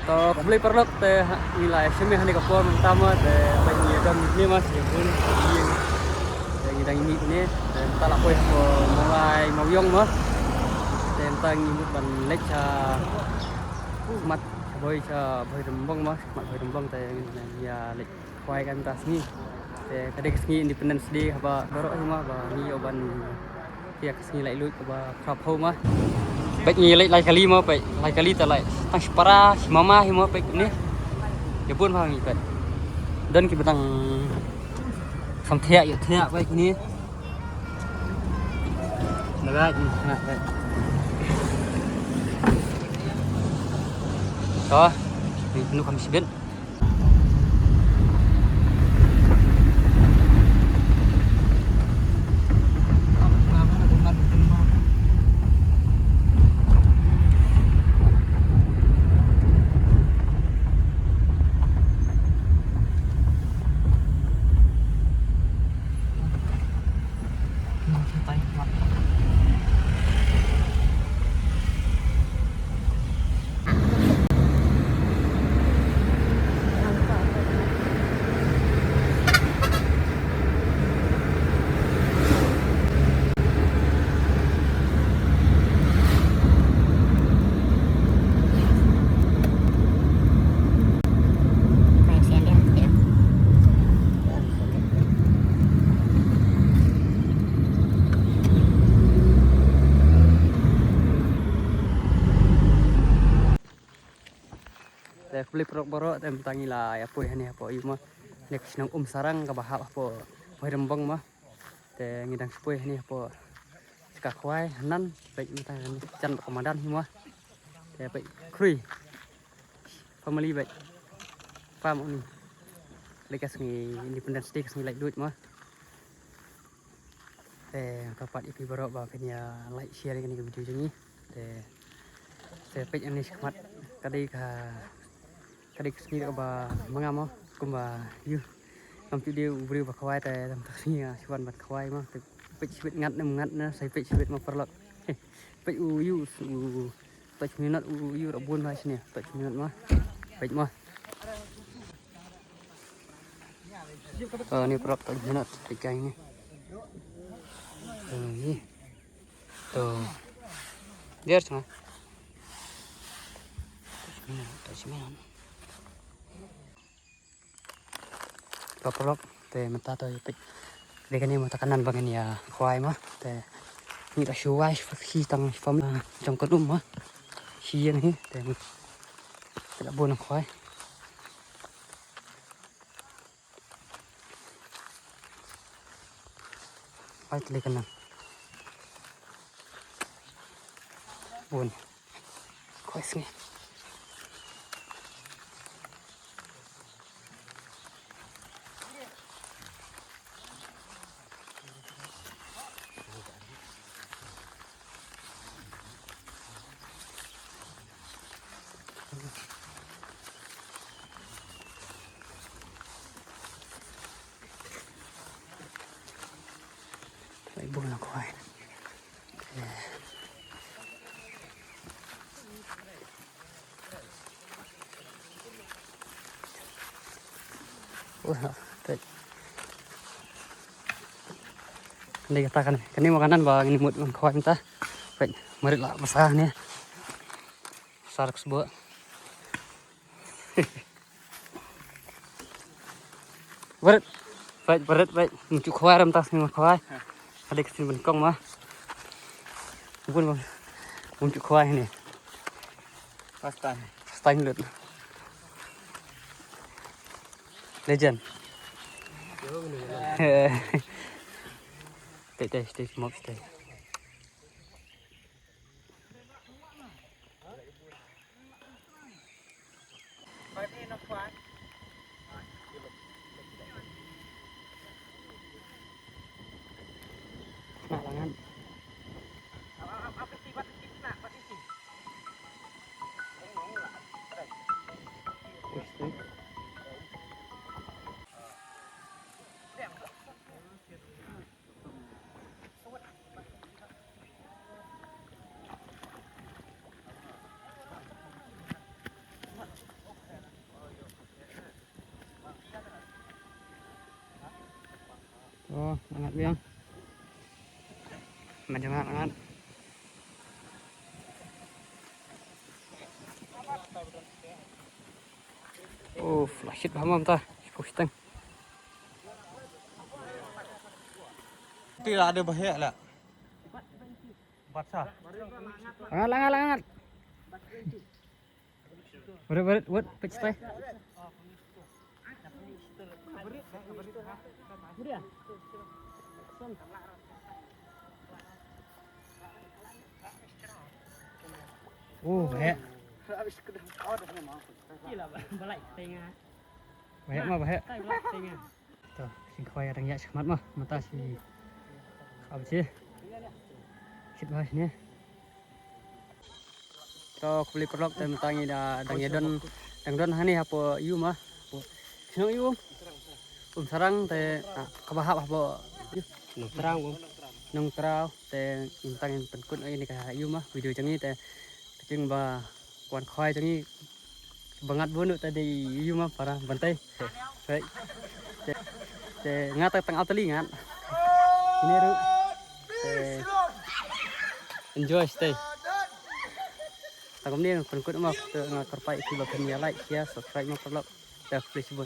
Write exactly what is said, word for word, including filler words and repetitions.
To, khublei paralok, te ha, ngi la shim ïa kane ka por mynta mo, te ba ngi ïa don ne mo, shibun ïing. Te ngi dang ïa mih ne, te mynta la poi hapoh Mawlai Mawiong mo. Te mynta ngi mut ban leit sha khmat Bhoi, sha Bhoi Rymbong mo, khmat Bhoi Rymbong, te ngi ïa leit khwai ka mynta sngi. Te ka dei ka sngi Independence Day haba baroh hi mo, ba ngi ïoh ban ïa ka sngi laitluid kaba khraw phew mo. Peit ngi leit lai kali mo, peit lai kali te lai tang shi para shi mama hi mo, peit ne. Ïa bun mo ngi peit. Don kiba dang sam thiah ïa thiah peit ne. Lagak ni, na peit. To, ni kunu kam sibit. Te khublei paralok baroh, te mynta ngi la ïa poi hangne hapoh ïa mo. Ne ka shnong Umsarang kaba hap hapoh Bhoi Rymbong mo. Te ngi dang shu poi hangne hapoh Saka Khwai, hanan, peit mynta hangne jan ba ka madan hi mo. Te peit khrui. Family bad pam uni. Lei ka sngi Independence Day ka sngi laitluid mo. Te ka pat ïa phi baroh ba phin ïa like share ïa kane ka video jong ngi. Te te peit ïa kane shakhmat ka dei ka ka dei ka sngi kaba ma nga mo kumba ïa ngam tip de u briew ba khwai te tam ta sngi nga shu wan ban khwai mo. Te peit shibit ngat ne ngat ne sai peit shibit mo paralok. Peit u ïu u Peit minot u ïu ra bun ba shine. Peit minot ma. Peit ma. To ni prop peit minot peit kai ni. To ni. To. Dia sama. Peit minot. Ka paralok te mynta to ïa peit. Dei kane mynta ka nan ba ngin ïa khwai ma te ngi la shu wai shi tang shi pam jong ka dum ma shi ïa hi te ngi la bun khwai. Wai te dei ka nan. Bun. Khwai sngi. Khwai bun la khwai. Ni kata kan, kani makanan ba ngin mut ngan khwai mynta. Peit, marit la basa ni. Sar ksbo. Barit. Barit, barit, barit. Mung chu khwai ram tas ni ma khwai. Ada kesin ben kong ma. Bun bang. Mung chu khwai ni. First time. First time lut. Legend. Stay, stay, stay, smoke, stay. Oh, angat biang. Macam angat, angat. Oh, flashit ba mam ta. Posting. Ti la ada bahaya lah. Batsha. Angat, angat, angat. What, what, what, pitch try? Oh, bahaya. Bahaya ma, bahaya. To, shin khwai dang ïa shikmat ma, mata shi. Khab shi. Shit bahaya shini. To, khublei paralok te mynta ngi da dang ïa don, dang don hani hapoh ïew ma. Shnong ïew. Umsarang te, ah, kaba hap hapoh Nongtraw, um. Nongtraw te mynta ngin pynkut ïa kane ka ïew ma, video jong ngi te. Ka jingba wan khwai jong ngi ba ngat bun te dei ïew ma para ban tei. Te, te, te ngat tang artylli ngat. Ini ruh. Te enjoy stay. Te kumne pynkut ma, te nga kyrpad ïa phi ba phin ïa like, share, subscribe ma paralok. Te please bun.